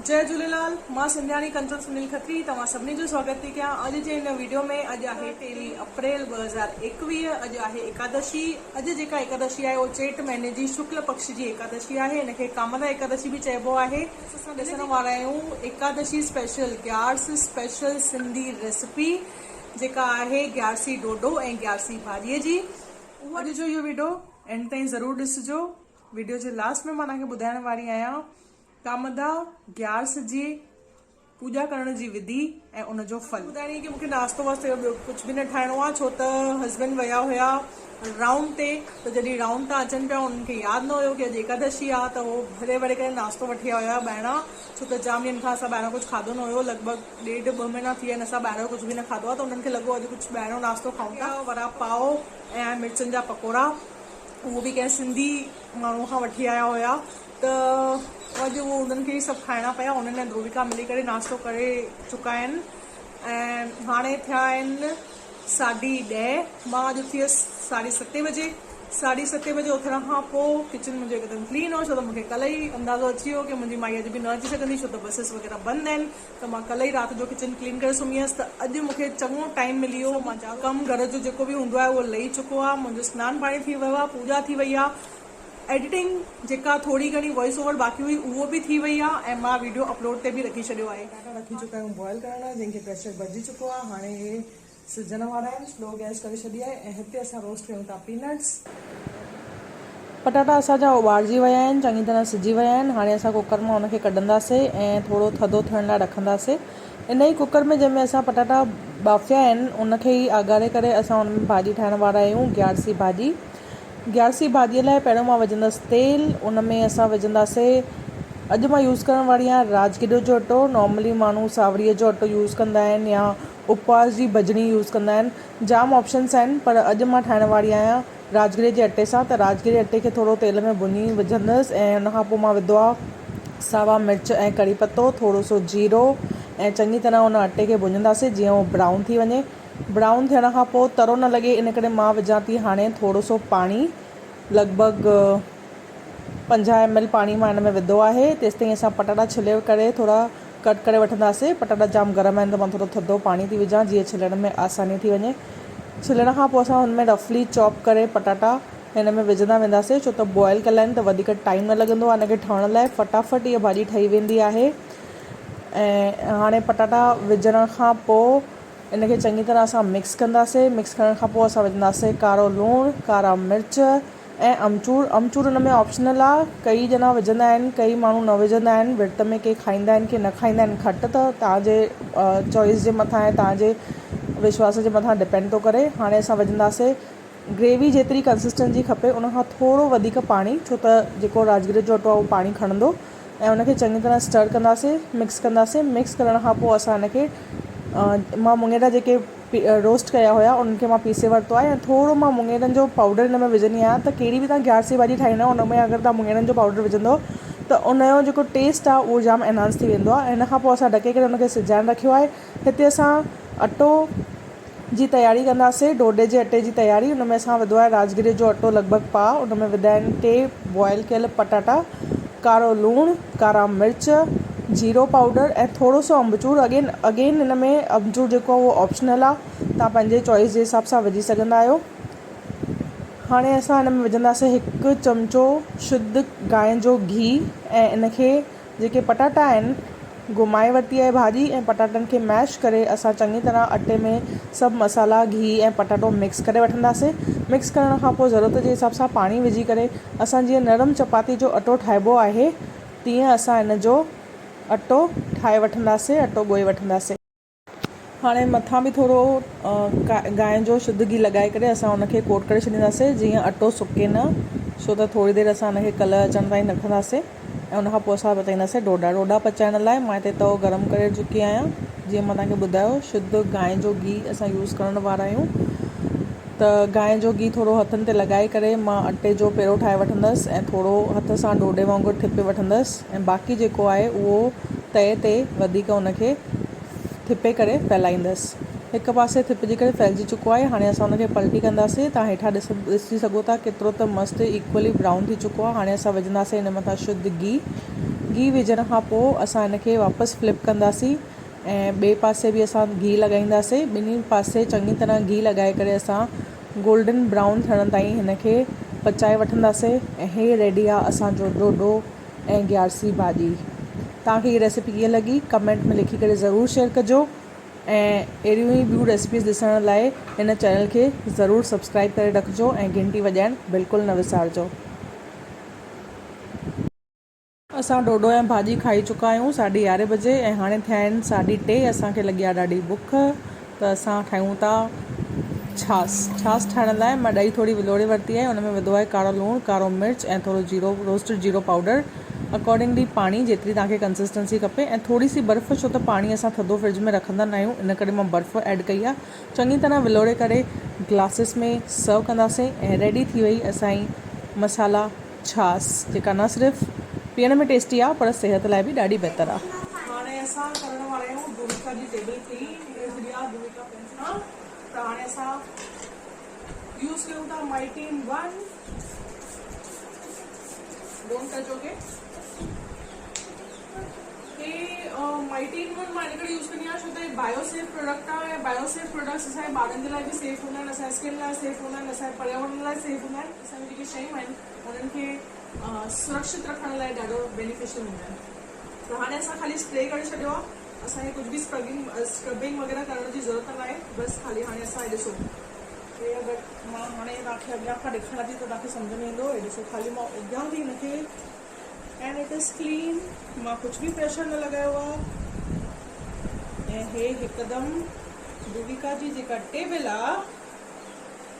جئي جهوليلال مان سنڌياڻي ڪنچن سنيل کتري توهان سڀني جو سواگت ٿي ڪيان اڄ جي هن ويڊيو ۾ اڄ آهي 23 اپريل 2021 اڄ آهي ايڪادشي اڄ جيڪا ايڪادشي آهي اهو چيٽ مهيني جي شڪل پڪش جي ايڪادشي آهي ان کي ڪامدا ايڪادشي به چئبو آهي. اسان ڏسڻ وارا آهيون Ekadashi special Gyaras special Sindhi recipe جيڪا آهي گيارسي ڍوڍو ۽ گيارسي ڀاڄي جي. اڄ جو اهو ويڊيو اينڊ تائين ضرور ڏسجو ويڊيو جي لاسٽ ۾ مان توهان کي ٻڌائڻ واري آهيان ڪامدا گيارس جي پوڄا ڪرڻ جي وڌي ۽ ان جو ڦل. ٻڌائڻي ڪي مونکي ناشتو واشتو يا ٻيو ڪجهه به نه ٺاهڻو آ ڇو ته هسبينڊ ويا هيا رائونڊ تي ته جڏهن رائونڊ تان اچن پيا انهن کي ياد نه هيو ڪي اڄ ايڪادشي آ ته هو ڀري ڀري ڪري ناشتو وٺي آيا هيا ٻاهران ڇو ته جام ڏينهن کان اسان ٻاهران ڪجهه کاڌو نه هيو لڳ ڀڳ ڏيڍ ٻه مهينا ٿي ويا آهن اسان ٻاهران ڪجهه به نه کاڌو آ ته انهن کي لڳو اڄ ڪجهه ٻاهران ناشتو کائون ٿا وڙا پاء ۽ مرچن جا پڪوڙا اهو به ڪنهن سنڌي ماڻهو کان وٺي آيا هيا ته اڄ اهو انهن کي ئي سڀ کائڻا پيا. انهن ۽ ڌرويڪا ملي ڪري ناشتو ڪري چڪا آهن ۽ هاڻي ٿيا آهن ساڍي ڏهه. مان اڄ اٿي هيس ساڍي ستين بجي. ساڍي ستين بجي اٿڻ کان پوء ڪچن منهنجو هڪدم ڪلين هو ڇو ته مون کي ڪلهه ئي اندازو اچي ويو ڪي منهنجي مائي اڄ به نه اچي سگهندي ڇو ته بسز وغيره بند آهن ته مان ڪلهه ئي رات جو ڪچن ڪلين ڪري سمهي هيس ته اڄ مون کي چڱو ٽائيم ملي ويو. مان ڪم گهر جو جيڪو به هوندو آهي اهو لهي چڪو آهي. منهنجو سنان پاڻي ٿي ويو آهي پوڄا ٿي وئي آهي. ايڊيٽنگ جيڪا ٿوري گهڻي وائس اوور باقي هئي اهو به ٿي وئي آهي ۽ مان ويڊيو اپلوڊ تي به رکي ڇڏيو آهي. پٽاٽا رکي چڪا آهيون بوائل ڪرڻ لاء جنهن کي پريشر ڀرجي چڪو آهي هاڻي اهي سجهڻ وارا آهن سلو گئس ڪري ڇڏي آهي ۽ هتي اسان روسٽ ڪيون ٿا پينٽس. پٽاٽا اسان جا اٻارجي ويا آهن چڱي طرح سجهي ويا آهن هاڻي اسان ڪوڪر مان ان کي ڪڍنداسي ۽ ٿورو ٿڌو ٿيڻ لاء رکنداسي ان ئي ڪوڪر ۾ جنهن ۾ اسان پٽاٽا ٻاڦيا آهن ان کي ئي آڳاري ڪري اسان ان ۾ ڀاڄي ٺاهڻ وارا آهيون گيارسي ڀاڄي. گيارسي ڀاڄيء لاء پهريون مان وجهندس تيل ان ۾ اسان وجهنداسي اڄ مان يوز ڪرڻ واري آهيان راجگري جو اٽو نارملي ماڻهو ساوريء جو اٽو يوز ڪندا آهن يا اپواس جي ڀڄڻي يوز ڪندا آهن جام آپشنس آهن پر اڄ مان ٺاهڻ واري آهيان راجگري جي اٽي سان ته راجگري جي اٽي کي ٿورو تيل ۾ ڀڃي وجهندس ۽ ان کان پوء مان وڌو آهي ساوا مرچ ۽ ڪڙي پتو ٿورو سو جيرو ۽ چڱي طرح ان اٽي کي ڀڃنداسي جيئن اهو برائون ٿي وڃي برائون ٿيڻ کان پوء ترو نه لڳي ان ڪري مان وجهان ٿي هاڻي ٿورو سو پاڻي لڳ ڀڳ 50 ايم ايل پاڻي مان هن ۾ وڌو آهي تيستائين اسان پٽاٽا ڇلي ڪري ٿورا ڪٽ ڪري وٺنداسي پٽاٽا جام گرم آهن ته مان ٿورو ٿڌو پاڻي ٿي وجهان جيئن ڇلڻ ۾ آساني ٿي وڃي ڇلڻ کان پوء اسان هن ۾ رفلي چاپ ڪري پٽاٽا هن ۾ وجهندا وينداسي ڇو ته بوائل ڪيل آهن ته وڌيڪ ٽائيم نه لڳندو آهي هن کي ٺهڻ لاء فٽافٽ اها ڀاڄي ٺهي ويندي آهي ۽ هاڻي پٽاٽا وجهڻ کان پوء ان کي چڱي طرح اسان مڪس ڪنداسين مڪس ڪرڻ کان پوء اسان وجهنداسين ڪارو لوڻ ڪارا مرچ ۽ امچور امچور ان ۾ آپشنل آ ڪئي ڄڻا وجهندا آهن ڪئي ماڻهو نه وجهندا آهن ورت ۾ ڪي کائيندا آهن ڪي نه کائيندا آهن کٽ ته توهان جي چوائس جي مٿان آهي توهان جي وشواس جي مٿان ڊپينڊ ٿو ڪري هاڻي اسان وجهنداسين گريوي جيتري ڪنسسٽنسي کپي ان کان ٿورو وڌيڪ پاڻي ڇو ته جيڪو راجگري جو اٽو آهي اهو پاڻي کڻندو ۽ ان کي چڱي طرح اسٽر ڪنداسين مڪس ڪنداسين مڪس ڪرڻ کان پوء اسان ان کي مان مڱيرا جيڪي روسٽ ڪيا هيا انهن کي مان پيسي ورتو آهي ۽ ٿورو مان مڱيرن جو پائوڊر ان ۾ وجهندي آهيان ته ڪهڙي به توهان گيارسي ڀاڄي ٺاهيندا آهيو ان ۾ اگر توهان مڱيرن جو پائوڊر وجهندو ته ان جو جيڪو ٽيسٽ آهي اهو جام انهانس ٿي ويندو آهي ان کان پوء اسان ڍڪي ڪري ان کي سجائڻ رکيو آهي هتي اسان اٽو جي تياري ڪنداسين ڍوڍي جي اٽي جي تياري ان ۾ اسان وڌو آهي راجگري جو اٽو لڳ ڀڳ پاء ان ۾ وڌا آهن ٽي بوائل ڪيل پٽاٽا ڪارو لوڻ ڪارا مرچ جيرو پائوڊر ۽ ٿورو سو انبچور اگين اگين ان ۾ انبچور جيڪو آهي اهو آپشنل آهي توهان پنهنجي چوائس جي حساب سان وجهي سگهندا آهيو هاڻي اسان ان ۾ وجهنداسين هڪ چمچو شڌ گانء جو گيهه ۽ ان کي جيڪي پٽاٽا آهن گهمائي ورتي آهي ڀاڄي ۽ پٽاٽن کي ميش ڪري اسان چڱي طرح اٽي ۾ سڀ مصالحا گيهه ۽ پٽاٽو مڪس ڪري وٺنداسين مڪس ڪرڻ کان پوء ضرورت جي حساب سان پاڻي وجهي ڪري اسان جيئن نرم چپاتي جو اٽو ٺاهبو آهي تيئن اسان ان جو اٽو ٺاهي وٺنداسين اٽو ڳوهي وٺنداسين. هاڻي مٿان به ٿورو گانء جو شڌ گيهه لڳائي ڪري اسان ان کي ڪوٽ ڪري ڇڏينداسين جيئن اٽو سڪي نه ڇو ته ٿوري دير اسان ان کي ڪلر اچڻ تائين رکنداسين ۽ ان کان پوء اسان پچائينداسين ڍوڍا ڍوڍا پچائڻ لاء مان هتي تئو گرم ڪري چڪي آهيان جيئن مان توهان کي ٻڌايو شڌ گانء جو گيهه اسان يوز ڪرڻ وارا آهيون ته گانء جو گيهه ٿورو هٿن تي لڳائي ڪري مان اٽي جو پيرو ٺاهي وٺندس ۽ ٿورو هٿ سان ڍوڍي وانگر ٿپي وٺندس ۽ باقي جيڪو آهي اهو تئي تي وڌيڪ ان کي ٿپي ڪري ڦهلائيندس. هڪ پاسي ٿپجي ڪري ڦهلجي چڪو آهي. هاڻي اسان ان کي پلٽي ڪنداسين. توهان هيٺان ڏسي سگهو ٿا ڪيترو ته مست ايڪولي برائون ٿي چڪو آهي. هاڻي اسان وجهنداسين ان مٿان شڌ گيهه. گيهه وجهڻ کان پوء اسان ان کي واپس فلپ ڪنداسين ۽ ٻئي پاسي به اسان گيهه لڳائينداسين. ٻنهي پاسي چڱي طرح گيهه لڳائي ڪري اسان گولڊن برائون ٿيڻ تائين هن کي پچائي وٺنداسين ۽ هي ريڊي آهي اسان جو ڍوڍو ۽ گيارسي ڀاڄي. توهان کي هي ريسيپي ڪيئن لڳي ڪمينٽ ۾ لکي ڪري ضرور شيئر ڪجو ۽ اهڙيون ئي ٻيون ريسيپيز ڏسڻ لاء هن چينل کي ضرور سبسڪرائب ڪري رکجو ۽ گهنٽي وڄائڻ بلڪل نه وسارجو. اسان ڍوڍو ۽ ڀاڄي کائي چڪا آهيون ساڍي يارهين بجي ۽ هاڻي ٿيا آهن ساڍي ٽي اسان کي لڳي آهي ڏاڍي بک ته اسان ٺاهيون ٿا ڇاس ڇاس ٺاهڻ لاء مان ڏهي ٿوري ولوڙي ورتي آهي ان ۾ وڌو آهي ڪارو لوڻ ڪارو مرچ ۽ ٿورو جيرو روسٽڊ جيرو پائوڊر اڪارڊنگلي پاڻي جيتري توهان کي ڪنسسٽنسي کپي ۽ ٿوري سي برف ڇو ته پاڻي اسان ٿڌو فرج ۾ رکندا نه آهيون ان ڪري مان برف ايڊ ڪئي آهي چڱي طرح ولوڙي ڪري گلاسز ۾ سرو ڪنداسين ۽ ريڊي ٿي وئي اسان جي مصالحا ڇاس جيڪا نه صرف پيئڻ ۾ ٽيسٽي آ پر صحت لاء به ڏاڍي بهتر آ. هاڻي اسان ڪرڻ وارا آهيون ڀوميڪا جي ٽيبل ڪلين ڪري ڇڏي آ ڀوميڪا پين سان ته هاڻي اسان يوز ڪيون ٿا mighty in one don't touch okay he mighty in one مان ان ڪري يوز ڪندي آهيان ڇو ته هي بايو سيف پروڊڪٽ آ ۽ بايو سيف پروڊڪٽس اسان جي ٻارن جي لاء به سيف هوندا آهن اسان جي اسڪن لاء سيف هوندا آهن اسان جي پرياورڻ لاء سيف هوندا آهن اسان جون جيڪي شيون آهن انهن کي سرڪشت رکڻ لاء ڏاڍو بينيفيشل هوندا آهن ته هاڻي اسان خالي اسپري ڪري ڇڏيو آهي اسان کي ڪجهه به اسڪربنگ اسڪربنگ وغيره ڪرڻ جي ضرورت ناهي بس خالي هاڻي اسان هي ڏسو هي اگر مان هاڻي توهان کي اڳيان کان ڏيکاران ٿي ته توهان کي سمجهه ۾ ايندو هي ڏسو خالي مان اڳيان ٿي هن کي اينڊ it is clean مان ڪجهه به پريشر نه لڳايو آهي ۽ هي هڪدم دويڪا جي جيڪا ٽيبل آهي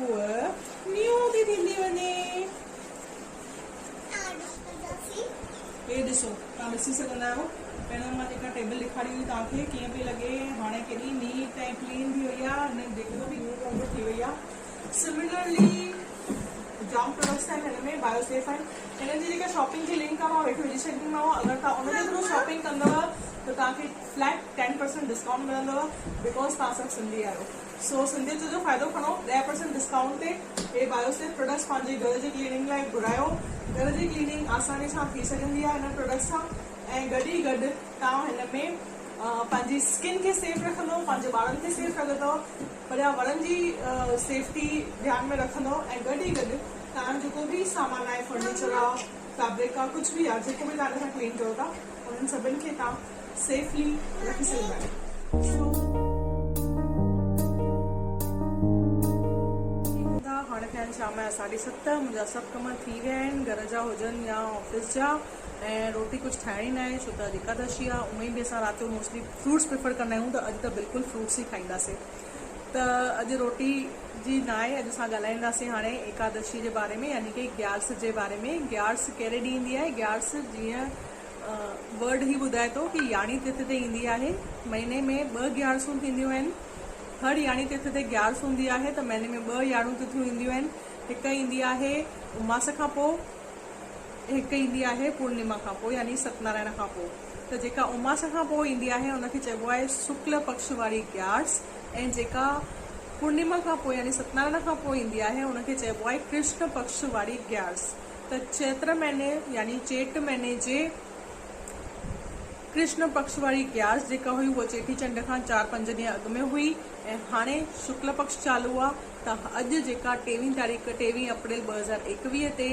هوء نيو ٿي ٿيندي وڃي. هي ڏسو توهان ڏسي سگهندا آهيو پهريون مان جيڪا ٽيبل ڏيکاري هئي توهان کي ڪيئن پئي لڳي هاڻي ڪيڏي نيٽ ۽ ڪلين ٿي وئي آهي هن جيڪو به نيو وانگر ٿي وئي آهي سملرلي جام پروڊڪٽس آهن هن ۾ بايو سيف آهن هنن جي جيڪا شاپنگ جي لنڪ آهي مان ويٺي وجهي ڇڏينديمانو اگر توهان ان جي ٿرو شاپنگ ڪندؤ ته توهان کي فليٽ 10% ڊسڪائونٽ ملندو because توهان سڀ سنڌي آهيو. سو سنڌيت جو فائدو کڻو 10% ڊسڪائونٽ تي هي بايو سيف پروڊڪٽس پنهنجي گهر جي ڪليننگ لاء گهرايو گهر جي ڪليننگ آساني سان ٿي سگهندي آهي هنن پروڊڪٽس سان ۽ گڏ ئي گڏ توهان هن ۾ پنهنجي اسڪن کي سيف رکندو پنهنجي ٻارن کي سيف رکندو پرياورڻ جي سيفٽي ڌيان ۾ رکندو ۽ گڏ ئي گڏ توهان جو جيڪو به سامان آهي فرنيچر آهي فيبرڪ آهي ڪجهه به آهي جيڪو به توهان هن سان ڪلين ڪيو ٿا انهن سڀن کي توهان سيفلي رکي سگهندا آهيو. ٺيڪ آ هاڻي ٿيا آهن شام جا ساڍي ست منهنجا سڀ ڪم ٿي ويا آهن گهر جا هجن يا آفيس جا ۽ روٽي ڪجهه ٺاهڻي ناهي ڇو ته اڄ ايڪادشي آ اونئن به اسان رات جو موسٽلي فروٽس پريفر ڪندا آهيون ته اڄ ته بلڪل فروٽس ئي کائينداسين ته اڄ روٽي جي ناهي اڄ اسان ڳالهائينداسين هاڻي ايڪادشي جي باري ۾ يعني ڪي گيارس جي باري ۾ گيارس ڪهڙي ڏينهن ايندي آهي گيارس جيئن ورڊ هي ٻڌائي ٿو ڪي ياڻي تٿ تي ايندي آهي. مهيني ۾ ٻه گيارسون ٿينديون آهن. هر ياڻي تٿ تي گيارس هوندي آهي ته مهيني ۾ ٻه ياڻون تٿيون اينديون آهن. هڪ ايندي آهي اماس کان پوء هڪ ايندي آهي پورنيما کان پوء يعني ست نارائڻ کان پوء. ته جيڪا اماس کان پوء ايندي آهي ان کي چئبو آهي شڪل پڪش واري گيارس ۽ جيڪا پورنيما کان پوء يعني ست نارائڻ کان پوء ايندي آهي ان کي چئبو آهي ڪرشن پڪش واري گيارس. ته چيتر مهيني يعني چيٽ مهيني جي ڪرشن پڪش واري گيارس جيڪا هئي اها چيٽي چنڊ کان چار پنج ڏينهن اڳ ۾ هئي ۽ هاڻي شڪل پڪش چالو آ ته اڄ جيڪا ٽيويهين تاريخ ٽيويهين اپريل 2021 تي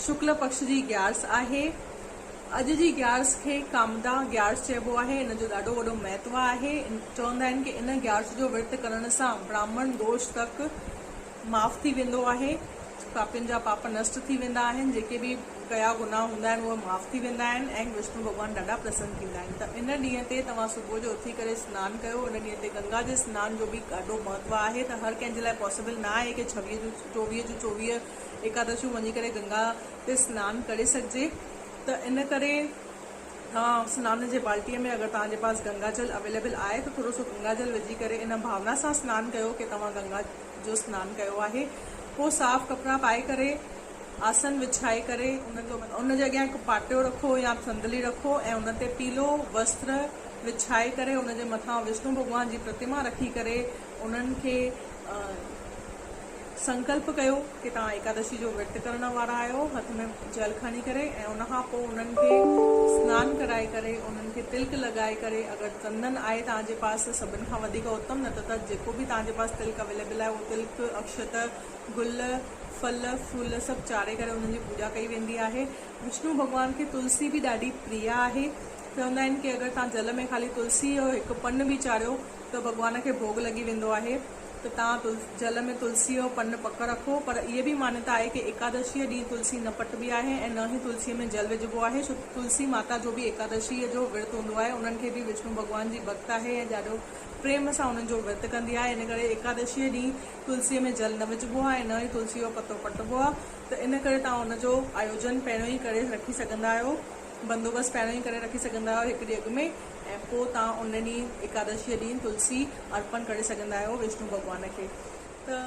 شڪل پڪش جي گيارس آهي. اڄ جي گيارس کي ڪامدا گيارس چئبو آهي ان جو ڏاڍو وڏو مهتو آهي چوندا آهن ڪي ان گيارس جو ورت ڪرڻ سان براهمڻ دوش تڪ معاف ٿي ويندو آهي، پاپين جا پاپ نشٽ ٿي ويندا آهن، جيڪي به ڪيا گناهه هوندا آهن اهي معاف ٿي ويندا آهن ۽ وشنو ڀڳوان ڏاڍا پرسن ٿيندا آهن ته ان ڏينهن تي توهان صبح جو اٿي ڪري سنان ڪيو ان ڏينهن تي گنگا جي سنان جو به ڏاڍو مهتو آهي ته هر ڪنهن جي لاء پاسيبل نه آهي ڪي ڇويهه جون چوويهه جون چوويهه ايڪادشيون وڃي ڪري گنگا تي سنان ڪري سگهجي ته ان ڪري توهان سنان جي بالٽيء ۾ اگر توهان جي پاس گنگا جل اويليبل آهي ته ٿورو سو گنگا جل وجهي ڪري ان ڀاونا سان سنان ڪيو ڪي توهان گنگا جو سنان ڪيو آهي پوء صاف ڪپڙا پائي ڪري آسن وڇائي ڪري ان جي اڳيان هڪ پاٽيو رکو يا صندلي رکو ۽ ان تي پيلو وستر وڇائي ڪري ان جي مٿان وشنو ڀڳوان جي پرتما رکي ڪري انهن کي سنڪلپ ڪيو ڪي توهان ايڪادشي جو ورت ڪرڻ وارا آهيو، هٿ ۾ جل کڻي ڪري ۽ ان کان پوء انهن کي سنان ڪرائي ڪري انهن کي تلڪ لڳائي ڪري اگر چندن آهي توهان جي پاس ته سڀن کان وڌيڪ اتم نه ته ته جيڪو به توهان جي پاس تلڪ اويليبل آهي اهو تلڪ، اڪشت، گل، ڦل، ڦول سڀ چاڙهي ڪري انهن جي پوڄا ڪئي ويندي آهي. وشنو ڀڳوان کي تلسي به ڏاڍي پريه آهي. چوندا آهن ڪي اگر توهان جل ۾ خالي تلسي جو هڪ پن به چاڙهيو ته ڀڳوان کي ڀوڳ لڳي ويندو آهي. ته توهان جل ۾ تلسيء جو پن پڪ رکو، پر اهي به مانيتا آهي ڪي ايڪادشيء ڏينهن تلسي نه پٽبي آهي ۽ نه ئي تلسيء ۾ جل وجهبو آهي، ڇو ته تلسي ماتا جو به ايڪادشيء جو ورت هوندو آهي، انهن کي به وشنو ڀڳوان جي ڀڳت آهي ۽ ڏاڍو پريم سان انهن جو ورت ڪندي آهي، ان ڪري ايڪادشيء ڏينهن تلسيء ۾ جل نه وجهبو آهي ۽ نه ئي تلسيء جو پتو پٽبو آهي ته ان ڪري توهان ان جو آيوجن پهريون ئي ڪري رکي سگهندا آهيو. بندوبست پهريون ئي ڪري رکي سگهندا آهيو هڪ ڏينهن اڳ ۾ ۽ پوء توهان ان ڏينهن ايڪادشيء ڏينهن تلسي ارپڻ ڪري سگهندا آهيو وشنو ڀڳوان کي ته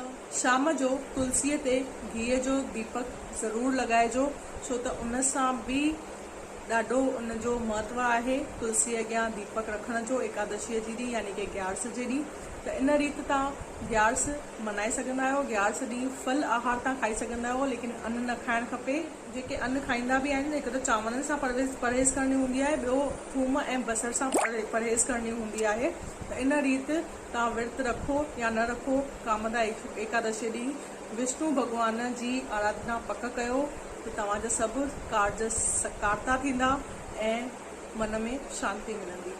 شام جو تلسيء تي گيهه جو ديپڪ ضرور لڳائجو ڇو ته ان سان به ڏاڍو ان جو مهتو آهي تلسيء اڳيان ديپڪ رکڻ جو ايڪادشيء جي ڏينهن يعني ڪي گيارس جي ڏينهن ته ان ريت توهان گيارس منائي سگهندا آهيو گيارس ڏينهن ڦل آهار توهان کائي سگهندا آهيو ليڪن ان نه کائڻ کپي. جيڪي ان کائيندا به آهن هڪ ته چانورن سان پرهيز پرهيز ڪرڻي هوندي آهي ٻيو ٿوم ۽ بصر سان پرهيز ڪرڻي هوندي آهي ته ان ريت توهان ورت رکو يا نه رکو ڪامدا ايڪادشي ڏينهن وشنو ڀڳوان جي آراڌنا پڪ ڪيو ته توهان جا سڀ ڪارج سڪارتا ٿيندا ۽ من ۾ شانتي ملندي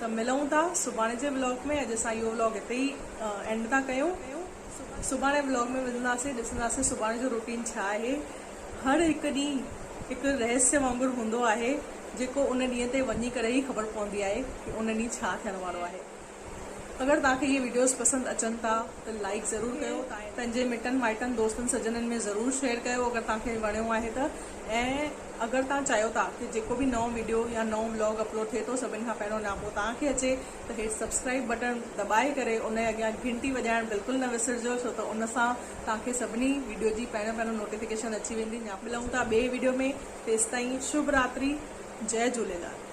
ته ملون ٿا سڀاڻي جي ولاگ ۾ اڄ اسان اهو ولاگ هتي ئي اينڊ ٿا ڪيون سڀاڻي ولاگ ۾ ملنداسين ڏسنداسين سڀاڻي جو روٽين ڇا آهي هر هڪ ڏينهن هڪ رهسيه وانگر هوندو آهي جيڪو ان ڏينهن تي وڃي ڪري ئي خبر پوندي آهي ڪي ان ڏينهن ڇا ٿيڻ وارو آهي. اگر توهان کي اهي وڊيوز پسند اچن ٿا ته لائيڪ ضرور ڪيو پنهنجي مٽن مائٽن دوستن سڄڻن ۾ ضرور شيئر ڪيو اگر توهان کي وڻيو آهي ته ۽ اگر توهان چاهيو ٿا ڪي جيڪو به نئون وڊيو يا نئون ولاگ اپلوڊ ٿئي ٿو سڀن کان پهريون نياپو توهان کي اچي ته هيٺ سبسڪرائيب بٽڻ دٻائي ڪري ان جي اڳيان گهنٽي وڄائڻ بلڪل نه وسرجو ڇو ته ان سان توهان کي سڀني وڊيو جي پهريون پهريون نوٽيفڪيشن اچي ويندي. ملون ٿا ٻئي وڊيو ۾ تيستائين شڀ راتري جئي جهوليلال.